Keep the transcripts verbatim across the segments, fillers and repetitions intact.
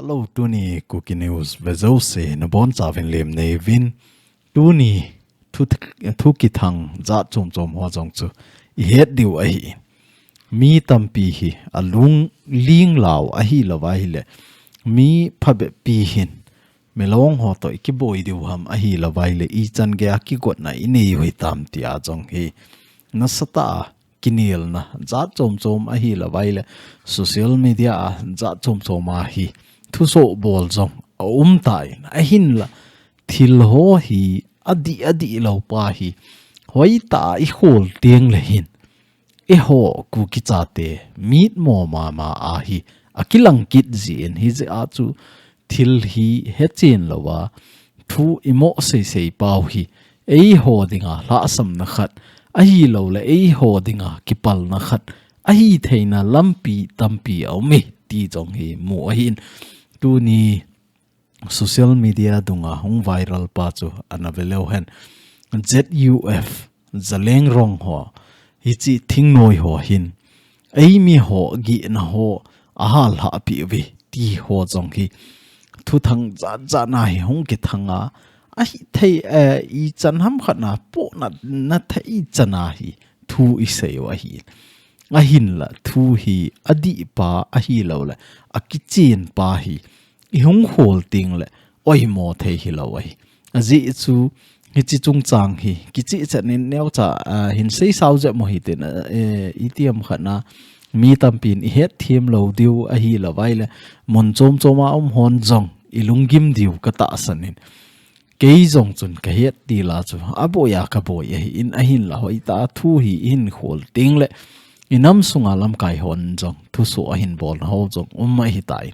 Hello, tuni Kuki News vejouse nabonchauvin lemna neiyuvin. Tuni thu, thu kithang jat chom chom ho jong chu ihet diu ahi. Mi tampi hi alungling lou ahilouva ahile, mi phabep pi hin Milong ho toh ikiboi diu ham ahilouva ahile, ichan geiya kigotna inei u hitam tia jong hi nasatah a kinelna jat chom chom ahilouva ahile, social media a jat chom chom a hi thusoh bol jong aumtan, ahinla thil ho hi adih adih lou pa hi hoitah a ikhol tengle hin eiho Kuki chate mitmo mama ahi akilang kit jin, hijeh a chu thil hi hechen louva thu imo seisei pau hi eiho dinga lhahsamna khat ahilouleh eiho dinga kipalna khat ahitheina lampi tampi aume ti jong hi mu ahin. Tuni social media dunga hung viral pa chu ana veleu hen. Z U F, Zaleng rong ho, hiche thingnoi ho hin eimi ho gihna ho ahal lhahpeh uve ti ho jong hi thuthang jat jat na hi hung kithang a, ahithei, eh, ichan ham khat na pohnatna thei chan a hi thu isei u ahi. Ahinla thu hi adih pa ahilouleh akichen pa hi ihung khol tengle oimo thei hilou ahi. Ajeh chu hiche chungchang hi kicheh chan in neocha, ah, hin seisao jep mo hitin, ah, eh, itiham khat na mi tampin ihet them lou diu ahilouva ahile, mun chom chom a um hon jong ilunggim diu katahsan in. Kei jong chun kahet til a chu aboi a kaboi ahin, ahinla hoitah a thu hi ihin khol tengle inam sunga lamkai hon jong thusoh ahin bolna ho jong um ahitan.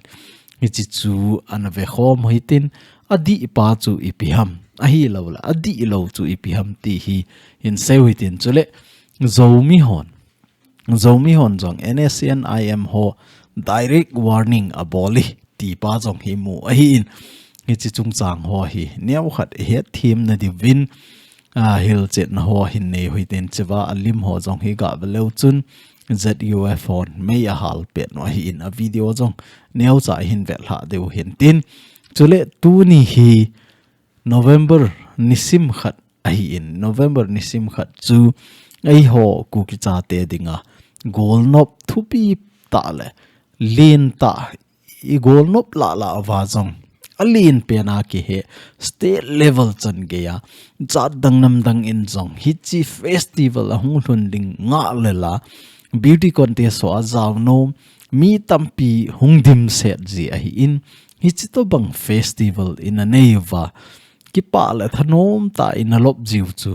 Hiche chu ana vekhom u hitin, adih pa chu ipi ham, ahilouleh adih lou chu ipi ham ti hi hin seiu hitin, chule Zomi hon Zomi hon jong N S C N I M ho direct warning abol e ti pa jong hi mu ahin. Hiche chungchang ho hi neokhat ihet them na diuvin, ah, hilchetna ho hin nei u hitin, chua alim ho jong hi gaveleu chun Z U F hon mei ahal pet u ahin, a video jong neocha ihin vetlhah diu hintin. Chule tuni hi November nisim khat ahin, November nisim khat chu eiho Kuki chate dinga golnop thupi tah le lentah, igolnop lah lah uva jong alen pen a kihe state level chan geiya jat dang nam dang in jong hiche festival ahung lhun ding ngah le la, beauty contest ho a jaonom mi tampi hung dimset ji ahin, hiche tobang festival ina nei uva kipah le thanom tah a ina lop jiu chu,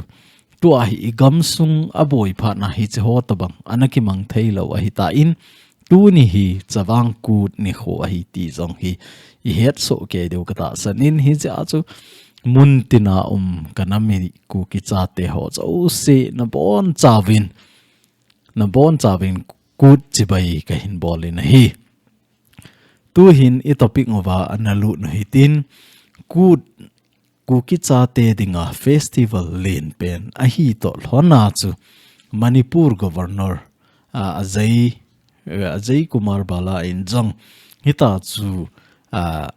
tua hi igamsung aboi phat na hiche ho tobang ana kimang thei lou ahitan, tuni hi Chavang Kut nikho ahi ti jong hi ihet soh kei diu katahsan in, hijeh a chu muntina um kanam mi Kuki chate ho jouse nabonchauvin, nabonchauvin Kut chibai kahin bol in ahi. Tuhin i topic uva ana lut u hitin, Kut Kuki chate dinga festival len pen ahi toh lhon a chu Manipur Governor, ah, Ajay, eh, Ajay Kumar Bhalla in jong hitia chu, ah,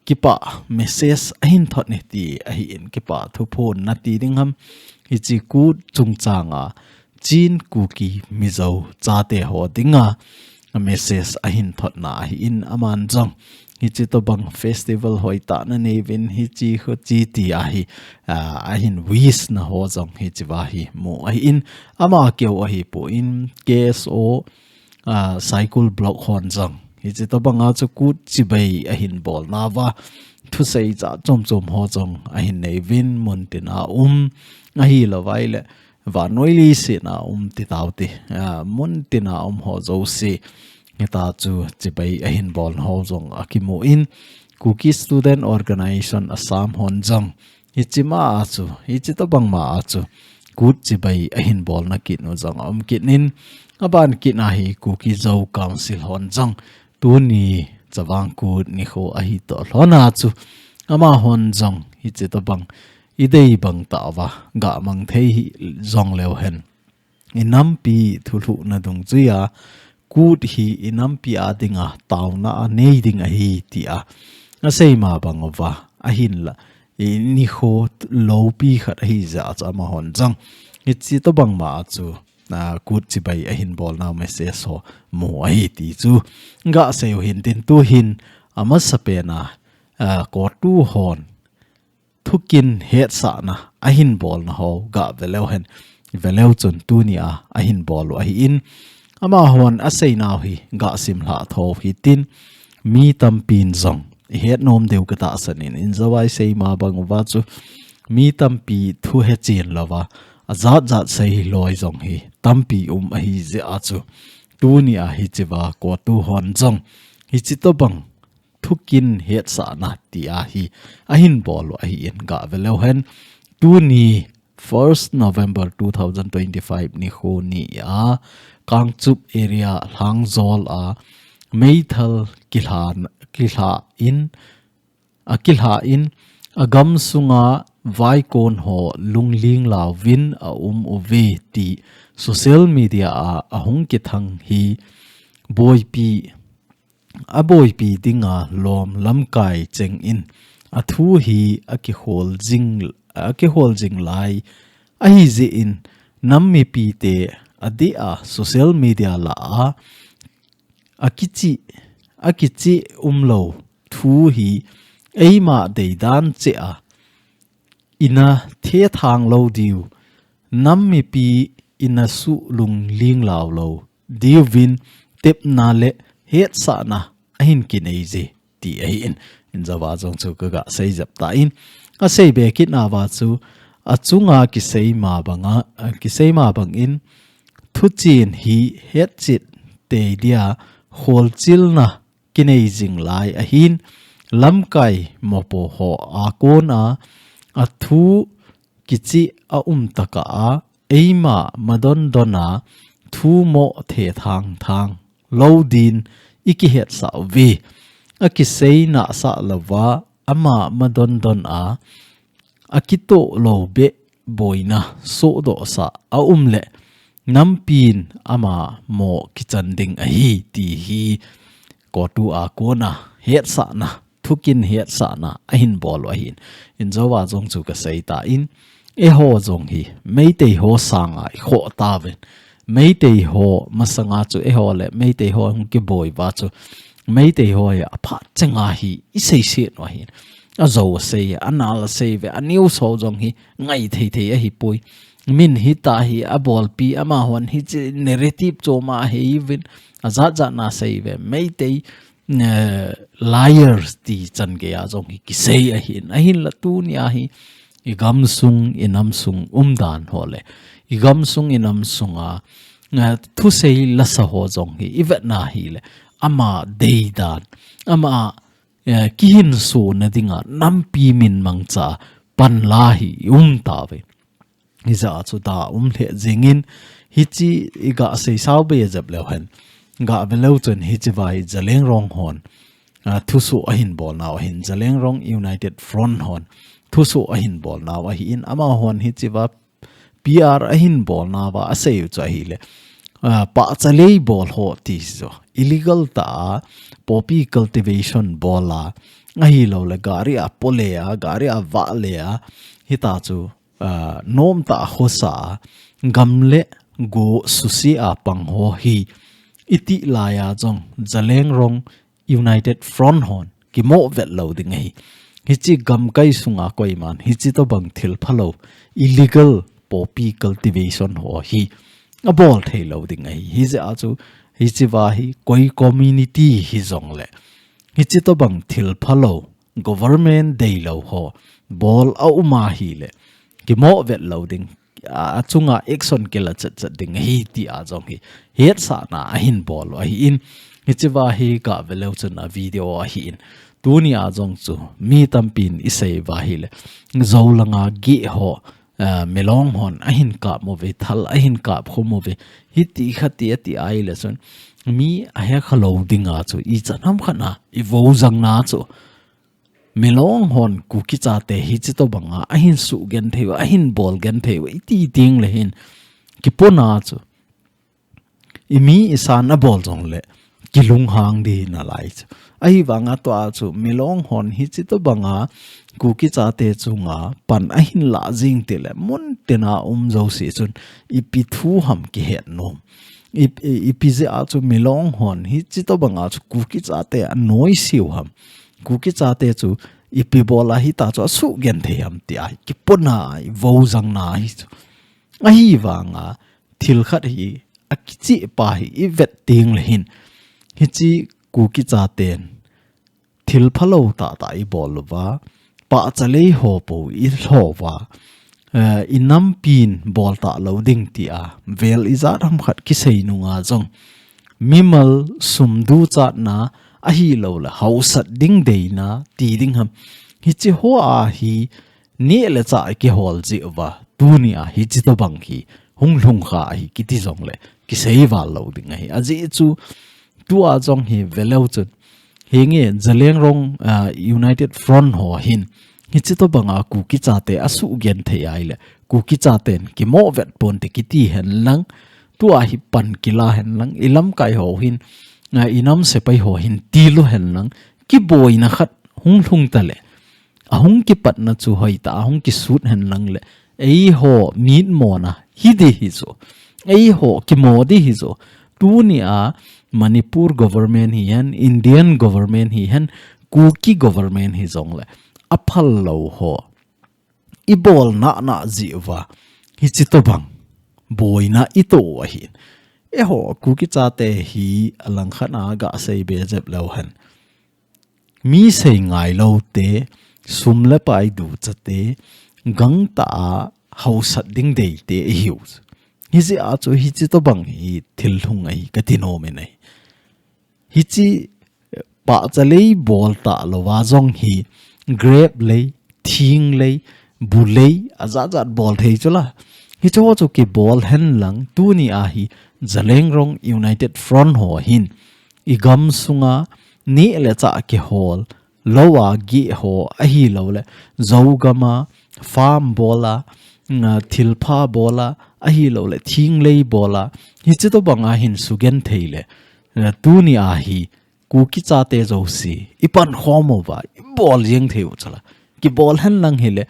kipah message ahin thot e ti ahin, kipah thuphon nati ding ham, hiche Kut chungchang a Chin, Kuki, Mizo chate ho dinga message ahin thotna ahin, aman jong hiche tobang festival hoitah na nei uvin, hiche hoche ti ahi, ah, ahin wish na ho jong hiche va hi mu ahin, ama keu ahipon K S O, ah, Saikul Block hon jong hiche tobang a chu Kut chibai ahin bol nauva, thusei jat chom chom ho jong ahin nei uvin, muntina um ahilouva ahile vannoi leiset a um ti tau te, ah, muntina um ho jouse hitia chu chibai ahin bolna ho jong akimu in, Kuki Student Organization Assam hon jong hiche ma a chu, hiche tobang ma a chu Kut chibai ahin bolna kit u jong aum kit in, aban kit a hi Kuki Zo Council hon jong tuni Chavang Kut nikho ahi toh lhon a chu, amahon jong hiche tobang idei bang tah uva gamang thei hi jong leu hen, inampi thulhuhna dungjuia Kut hi i nampi a dinga tauna a nei ding ahi tia asei ma bang uva ahinla, i nikho loupi khat ahi jeh a chu amahon jong hichi tobang ma a chu, a, Kut chibai ahin bolnau message ho mu ahi ti chu gasei u hintin, tuhin amasapen a, a, CoTU hon thukin hetsahna ahin bolna ho gave leu hen, ve leu chun tunia ahin bol u ahin, amahon aseinau hi gasim lha tho hitin, mi tampin jong i het nom diu katahsan in, in jovai sei ma bang uva chu mi tampi thu hechen louva ajat jat sei loi jong hi tampi um ahi jeh a chu tunia hichiva CoTU hon jong hichi tobang thukin hetsahna tia hi ahin bol u ahin, gave leu hen, tuni first November two thousand twenty-five nikho nia Kangchup area Lhangjol a meithal kilha, kilha in, akilha in, agamsunga vaikon ho lungling lauvin aum uve ti social media a ahung kithang hi boipi, aboipi dinga lom lamkai cheng in, athu hi akihol jing, akihol jing lai ahi jeh in, nam mipite adeh a social media lah a akichi, akichi umlou thu hi eima deidan cheh a ina thethang lou diu, nam mipi ina sulungling lau lou diuvin tepna le hetsahna ahin kinei je ti ahin, in jova jong chu kaga sei jep tan, asei be kit nauva chu achunga kisei ma banga, kisei ma bangin thuchen hi hetchet tei dia kholchilna kinei jing lai ahin, lamkai mopo ho a kona athu kichi aum tokah a eima madondon a thu mo thethang thang lou din ikihetsah uve. Akisei nahsah louva ama madondon a akitoh lou beh boina sohdohsah aum le nampin ama mo kichan ding ahi ti hi CoTU a kona hetsahna, thukin hetsahna ahin bol u ahin, in jova jong chu kasei tan, eiho jong hi Meitei ho sanga ikhoh tauvin, Meitei ho masanga chu eiho le Meitei ho hung kiboi uva chu Meitei ho hi aphat chenga hi iseiset u ahin, ajou asei, anal asei uve, anews ho jong hi ngai thei thei ahipoi. Min hita hi abolpi, amahon hichi narrative chom a ahiuvin, ajat jat na asei uve, Meitei, eh, liars ti chan gei a jong hi kisei ahin, ahinla tunia hi igamsung, inamsung umdan ho le igamsung, inamsunga, eh, thusei lasa ho jong hi ivetna hile ama deidan, ama, eh, kihinsona dinga nampi min mangcha panla hi ium tauve. Hijeh a chu da um lheh jingin, hichi iga seisau be jep leu hen, gave leu chun hichiva hi Zeliangrong hon, a, thusoh ahin bolnau ahin, Zeliangrong United Front hon thusoh ahin bolnau ahin, amahon hichiva PR ahin bolnauva asei u chu ahile, a, pahcha lei bol ho ti chu illegal tah a poppy cultivation bol a, ahilouleh gari a po le a, gari a vah le a, hita chu, a, nomtah a khosa a, gam le go susia pang ho hi iti laiya jong Zeliangrong United Front hon kimoh vet lou ding ahi. Hichi gamkai sunga koiman hichi tobang thil phalou, illegal poppy cultivation ho hi abol thei lou ding ahi. Hijeh a chu hichiva hi koi community hijongle hichi tobang thil phalou, government deilou ho bol aum ahile kimoh vet lou ding, a, achunga action kila chet chet ding ahi tia jong hi hetsahna ahin bol u ahin, hichiva hi gave leu chun a video ahin, tunia jong chu mi tampin isei uva hile, Zolanga geh ho, a, Milong hon ahin kap uve, thal ahin kap khum uve, hiti khati ati ahile chun mi ahekha lou dinga chu ichan ham khat na ivou jangna chu Milong hon Kuki chate hichi tobanga ahin sugenthei uva, ahin bolgenthei uva iti ding le hin kipona chu imi isan abol jongle, kilunghang di nalai chu. Ahivanga tua chu, Milong hon hichi tobanga, Kuki chate chunga, pan ahin la jing tile, mun tina um jouse chun, ipi thu ham kihet nom. I, i, ipi jeh a chu Milong hon, hichi tobanga chu Kuki chate anoise u ham. Kuki chate chu ipi bol a hita chu asugenthei ham tia, kipona, ivojangna hi chu. Ahivanga, thil khat hi, akicheh pa hi, ivet tengle hin. Hichi Kuki chaten, thil phalou tahtah ibol uva, pahcha lei ho pou ilhou va, eh, inampin bol talou ding tia, vel ijat ham khat kisei nunga jong, mimal sum duchatna ahilouleh, hausat ding deina, ti ding ham. Hichi hoa hi, neh le chah kihol jeh uva, tunia hichi tobang hi, hung lhung kha ahi kiti jongle, kisei val lou ding ahi. Ajeh chu, tua jong hi veleu chun, hinge Zeliangrong, ah, United Front ho hin, hichi tobanga Kuki chate asugenthei ahile, Kuki chaten kimo vet ponte kiti henlang, tua hi pan kila henlang, ilamkai ho hin, ah, inam sepai ho hin tilu henlang, kiboina khat hung lhung tale. Ahung kipatna chu hoitah, ahung kisut henlang le. Eiho mitmona hi di hi chu. Eiho kimo di hi chu. Tunia Manipur government hihen, Indian government hihen, Kuki government hijongle, aphal lou ho, ibol nana jeh uva, hichi tobang boina ito u ahin. Eiho Kuki chate hi alangkhat a gasei be jep leu hen. Mi sei ngailou te, sum le pai ducha te, gangtah a hausat ding deite ihiu. Hijeh a chu hichi tobang hi thil lhung ahi kati nom in ahi. Hichi pahcha lei bol talouva jong hi, grep lei, thing lei, bu lei, ajat jat bol thei chula. Hicho chu kibol henlang, tunia hi Zeliangrong United Front ho hin, igam sunga neh le chah kihol, lou a geh ho ahilouleh, Zogam a, farm bol a, nga, thilpha bol a, ahilouleh, thing lei bol a, hichi tobanga hin sugenthei le, eh, tunia hi, Kuki chate jouse, ipan khom uva, ibol jeng thei u chula. Kibol henlang hile,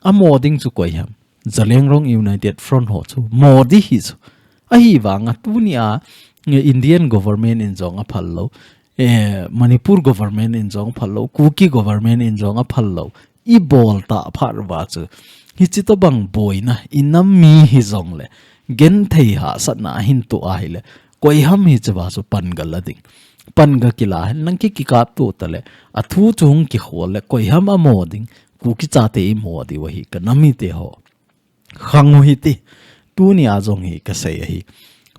amo ding chu koi ham. Zeliangrong United Front ho chu, mo di hi chu. Ahivanga tunia, nge Indian government in jong aphal lou, eh, Manipur government in jong aphal lou, Kuki government in jong aphal lou, ibol ta phat uva chu. Hichi tobang boina, inam mi hijongle, genthei hahsatna ahin toh ahile, koi ham hichi uva chu pan gala ding. Pan gakila henlang ki kikap to tale, athu chu hung kikhol le, koi ham amo ding, Kuki chate imo diu ahi, kanam mite ho. Khang u hiti, tunia jong hi kasei ahi.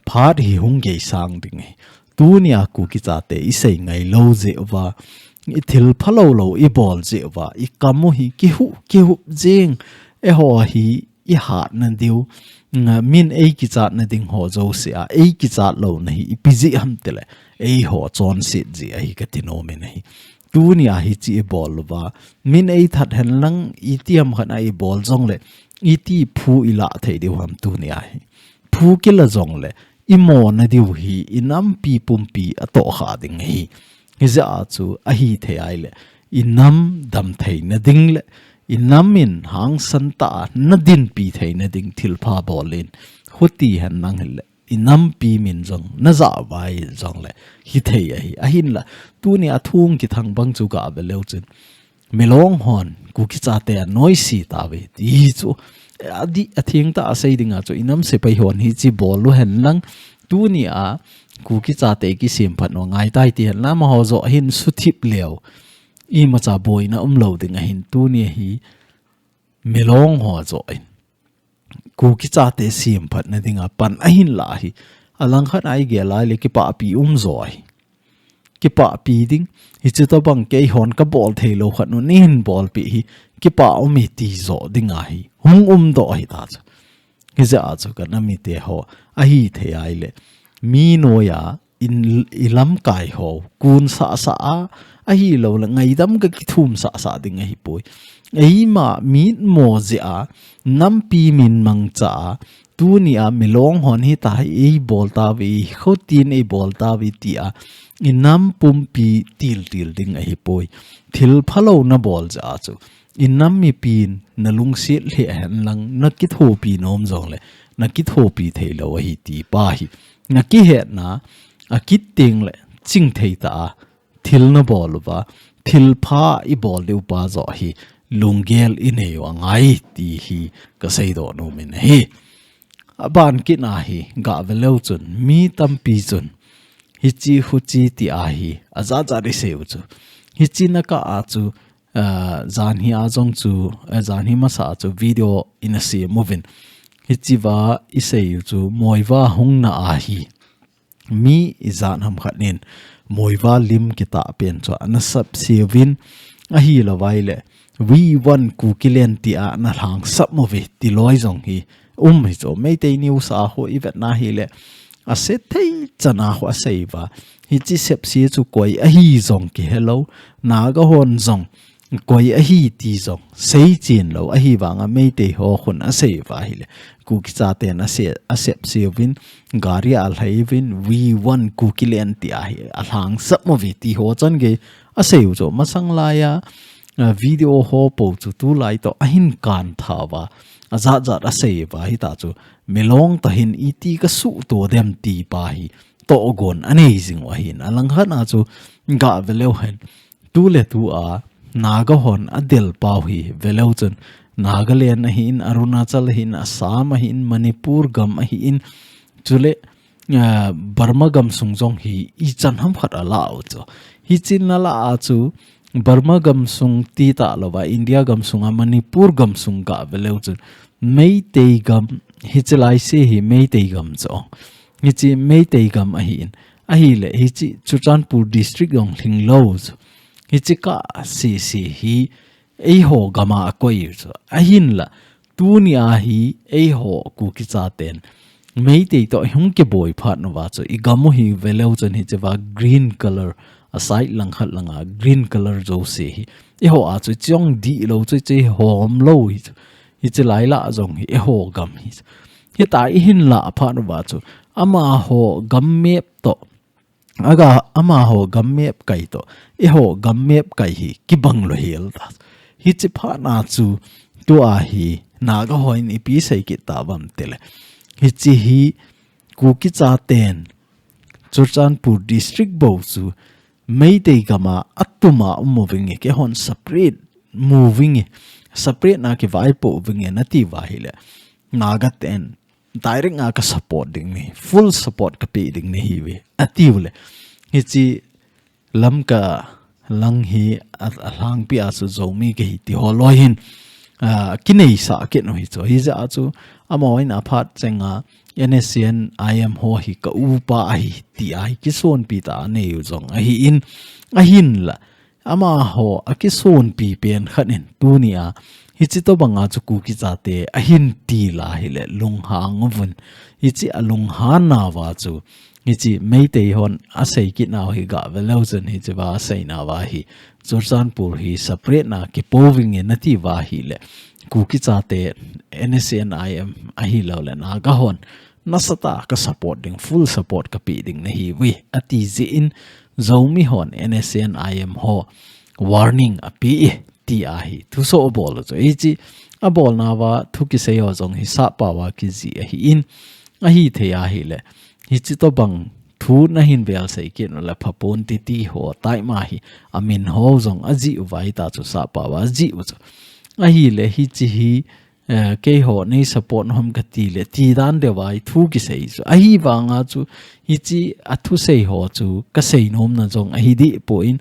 Phat hi hung geisang ding ahi. Tunia Kuki chate isei ngailou jeh uva, ithil phalou lou ibol jeh uva, ikam u hi kihuh, kihup jeng, eiho hi ihatna diu, nga, min eikichatna ding ho jouse a, eikichat louna hi, ipi jeh ham tile, eiho chonset jeh ahi kati nom in ahi. Tunia hichi ibol uva, min eithat henlang, itiham khat a ibol jongle, iti phu ilah thei diu ham tunia hi. Phu kila jongle, imona diu hi, inampi pumpi atohkha ding ahi. Hijeh a chu, ahithei ahile, inam damtheina ding le, inam in hangsan tah a nadinpi theina ding thilpha bol in, huti henlang hile, inampi min jong najah uva jongle, hithei ahi. Ahinla, tunia thu kithang bang chu gave leu chun, Milong hon, Kuki chate anoise tauve, ti chu, adih, atheng tah a sei dinga chu, inam sepai hon hichi bol u henlang, tunia, Kuki chate kisemphat u angaitai ti henlang, amaho joh hin suthip leu, imacha boina umlou ding ahin, tunia hi, Milong ho joh in, Kuki chate semphatna dinga pan ahin la hi, alangkhat a igel ahile kipahpi um jo ahi. Kipahpi ding, hichi tobang keihon kabol theilou khat u neihin bolpeh hi, kipah um e ti jo ding ahi, hung umdoh ahi ta chu. Hijeh a chu kanam mite ho, ahithei ahile, mi noiya, in, ilamkai ho, kun sahsah a, ahilouleh ngaidam kakithum sahsah ding ahipoi. Eima mitmo jeh a, nampi min mangcha a, Tunia milong hon hitahi eibol tauve, khotin eibol tauve tia inam pumpi tiltil ding ahipoi. Thil phalou nabol jeh a chu inam mipin nalungset lheh hen lang nakithopi nom jongle nakithopi theilou ahi ti pa hi. Nakihetna akit tengle chingthei tah a thil nabol uva, thil pha ibol diu pa joh hi lunggel inei u angai ti hi kaseidoh nom in ahi. Aban kit na hi gah veleu chun mi tampi chun hichi huchi ti ahi ajat jat isei u chu. Hichi nakah a chu, ah, janhi a jong chu, ah, janhi masa a chu video ina sem uvin. Hichiva isei u chu moiva hung na ahi. Mi ijat ham khat nin moiva lim kitah pen chu ana sapse uvin, ahilou vai le We Want Kukiland tia ana lhangsap uve ti loi jong hi um hi chu. Meitei news a ho ivet na hile asethei chan a ho asei uva, hichi sepse chu koi ahi jong kihelou, Naga hon jong koi ahi ti jong seichen lou, ahivanga Meitei ho khun asei uva hile Kuki chaten ase, asepse uvin, gari a alhai uvin, We Want Kukiland tia hi alhangsap uve ti ho chan gei asei u chu. Masang laia, ah, video ho po chu tulai toh ahin kantha uva, ajat jat asei uva, hita chu milong toh hin iti kasuhto dem ti pa hi tohgon anei jing u ahin. Alangkhat a chu gah veleu hen, tuletua Naga hon adel pau hi veleu chun, Nagaland ahin, Arunachal ahin, Assam ahin, Manipur gam ahin, chule, ah, Burma gam sung jong hi ichan ham khat alah u chu. Hichi nalah a chu Burma gam sung ti talou va, India gam sunga Manipur gam sung gah veleu chun Meitei gam, hichi lai se hi Meitei gam chu. Hichi Meitei gam ahin. Ahile hichi Churachandpur district jong lhinglou chu. Hichi kah sese hi eiho gam a akoi u chu. Ahinla tunia hi eiho Kuki chaten Meitei toh ihung kiboi phat uva chu igam u hi veleu chun hichiva green color, aside langkhat langa green color jouse hi eiho a chu chong dihlou chu, chi homlou hi chu. Hichi lai lah jong hi eiho gam hi chu. Hita ihin lah phat uva chu amaho gam map toh, aga, amaho gam map kai toh eiho gam map kai hi kibang lou hel ta. Hichi phat na chu tua hi Naga hon ipi sei kit tauvam tile, hichi hi Kuki chaten Churachandpur district bou chu Meitei gam a atuma um uvinge, keihon separate mu uvinge, separate na kivaipoh uvinge nati uva hile, Naga ten direct a ka support ding ahi, full support kapeh ding ahi ve, ati u le. Hichi Lamka lang hi a, alhangpi a chu Zomi kahi ti ho loi hin, ah, kineisah kit u hi chu. Hijeh a chu amahon aphat chenga N S C N I M ho hi ka upa ahi tia hi kisonpi tah a anei u jong ahin, ahinla amaho akisonpi pen khat in tunia hichi tobanga chu Kuki chate ahin til a hile lunghang uvin. Hichi alunghan nauva chu, hichi Meitei hon asei kit nau hi gah veleu chun hichiva asei nauva hi Churachandpur hi separate na kipo uvinge nati uva hile, Kuki chate N S C N I M ahilou le Naga hon nasatah a ka support ding, full support kapeh ding ahi ve, ati jeh in Zomi hon N S C N I M ho warning apeh e tia hi thusoh abol u chu. Hichi abol nauva thu kisei ho jong hi sappao a kijih ahin, ahithei a hile, hichi tobang thu nahin vel sei kit u le phapon titi ho taima hi amin ho jong ajih uva hita chu sappao a ajih u chu. Ahile hichi hi eh, keiho nei support u ham kati le, ti dan deuva hi thu kisei chu. Ahivanga chu, hichi athusei ho chu kasei nomna jong ahi deh poi,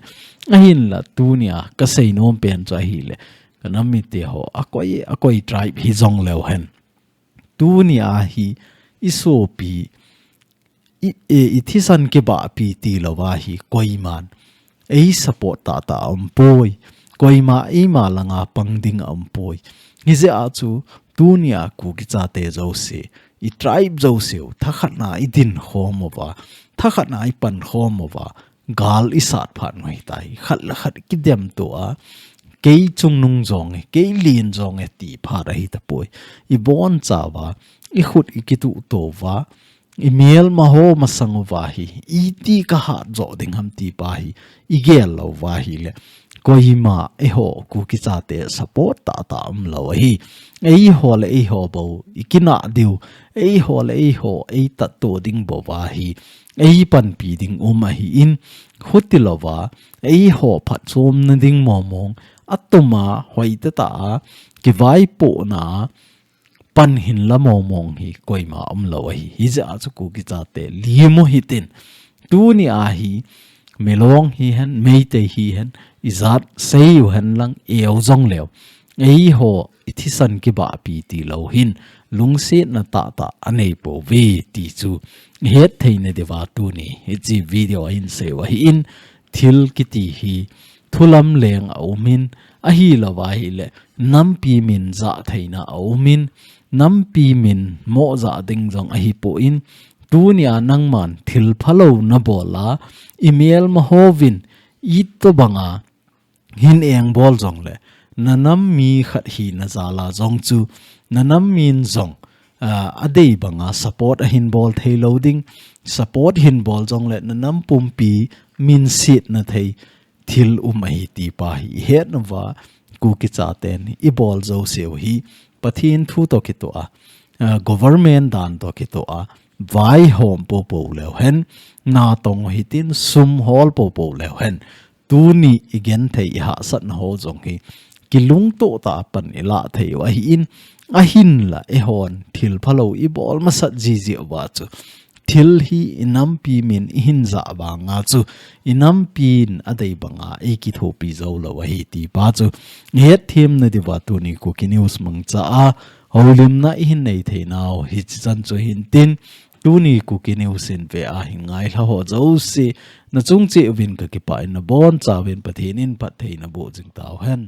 ahinla tunia kasei nom pen chu ahile, ka nam mite ho, akoi, akoi tribe hijong leu hen, tunia hi isopi, i, e, i thisan kibahpi tilou va hi koiman ei support tahtah a um poi. Koima eima langa pang ding a um poi. Hijeh a chu tunia Kuki chate jouse, i tribe jouse u thakhat na i din khom uva, thakhat na i pan khom uva, gal i sat phat u hitai. Khat le khat kidem to a, Kei chungnung jong e, kei len jong e ti phat ahi tapoi. I bonchauva, i khut i kituh touva, i melma ho masang uva hi, iti ka hat jo ding ham ti pa hi, i gel louva ahile, koima eiho Kuki chate support tahtah umlou ahi. Eiho le eiho bou i kinah diu, eiho le eiho ei tatto ding bou ahi, ei panpi ding um ahin, hutilouva, eiho phatchomna ding mongmong, atuma hoitah tah a, kivaipohna a, pan hinla mongmong hi koima umlou ahi. Hijeh a chu Kuki chate lim u hitin. Tuni a hi, Milong hihen, Meitei hihen, ijat sei u hen lang, eu jong leu, eiho i thisan kibahpi tilou hin, lungsetna tahtah anei pouve ti chu i hetthei na diuva tuni hiche video a hin seiu ahin, thil kiti hi thulam leng aumin, ahilouva ahile nampi min jah theina aumin, nampi min mo jah ding jong ahipon, tuni a nangman thil phalou nabol a, i melma hovin, itobang a hin engbol jongle, na nam mi khat hina jal a jong chu, na nam min jong, ah, adei banga support ahin bol theilou ding, support hin bol jongle, na nam pumpi minsetna thei thil um ahi ti pa hi i het nauva, Kuki chaten i bol jouseu hi Pathen thu toh kitoh a, ah, government dan toh kitoh a, vaihom poupou leu hen, natong u hitin sum hol poupou leu hen, tuni i genthei i hahsatna ho jong hi, kilungtoh tah a pan i lah thei u ahin, ahinla eihon thil phalou i bol masat jiji uva chu, thil hi i nampi min i hin jah vanga chu, i nampin adei banga ei kithopi joulou ahi ti pa chu i hetthem na diuva tuni Kuki News mangcha a houlimna i hin nei theinau hichi chan chu hintin, tuni Kuki News in ve a hin ngailha ho jouse, na chung cheh uvin ka kipah in, na bonchauvin Pathen in phatthei naboh jing tauhen.